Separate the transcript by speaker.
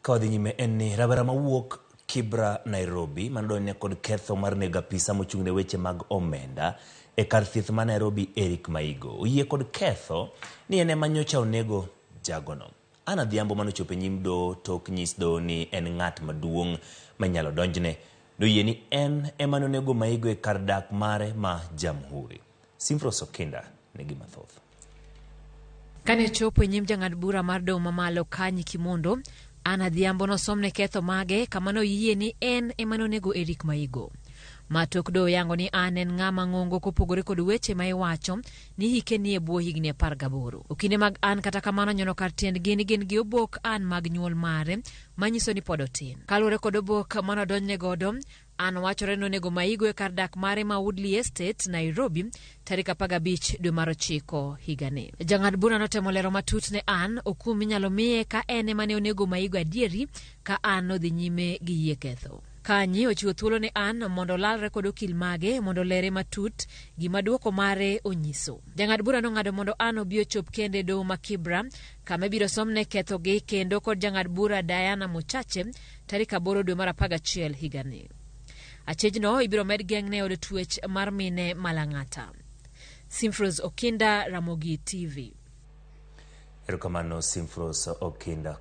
Speaker 1: Ka wadhi nyime en ni rawera mawuok Kibra, Nairobi manodonjne kod ketho mar nego apisa mochung'ne weche mag omenda e kar thieth ma Nairobi Eric Maigo oyie kod ketho ni en ema nyocha onego jagono. Anne Adhiambo manochopo e nyim doho tok nyis doho ni en ng'at maduong' ma inyalo donjne noyie ni en ema nonego Maigo e kar dak mare ma Jamhuri. Simfros Okinda nigi mathoth.
Speaker 2: Kane ochopo e nyim jang'ad bura mar doho mamalo Kanyi Kimondo, Anne Adhiambo nosomne ketho mage kama noyie ni en ema nonego Eric Maigo. Ma tok doho yango ni Anne en ng'ama ng'ongo kopogore kod weche ma iwacho ni hike nie bwo higni 18. Okinde mag Anne kata kamano nyono kar tiendgi ni gin gi obok Anne mag nyuol mare manyiso ni pod otin. Kaluwore kod obok manodonjne godo, Anne wachore nonego Maigo e kar dak mare ma Woodley Estate, Nairobi, tarik 15 dwe mar 9 higani. Jang'ad bura notemo lero matut ne Anne okum minyalo miye ka en ema ne onego Maigo adieri ka Anne nodhi nyime gi yie ketho. Kanyi ochiwo thuolo ne Anne mondo olalre kod okil mage mondo olere matut gima duoko mare onyiso. Jang'ad bura nong'ado mondo Anne obi ochop kende e doho ma Kibra kama ibiro somne kethogi kendo kod jang'ad bura Diana Mochache tarik 8 dwe mar 11 higani. Achijno ibiro med geng'ne e od twech mar mine ma Lang'ata. Simfros Okinda, Ramogi TV.
Speaker 1: Erokamano Simfros Okinda.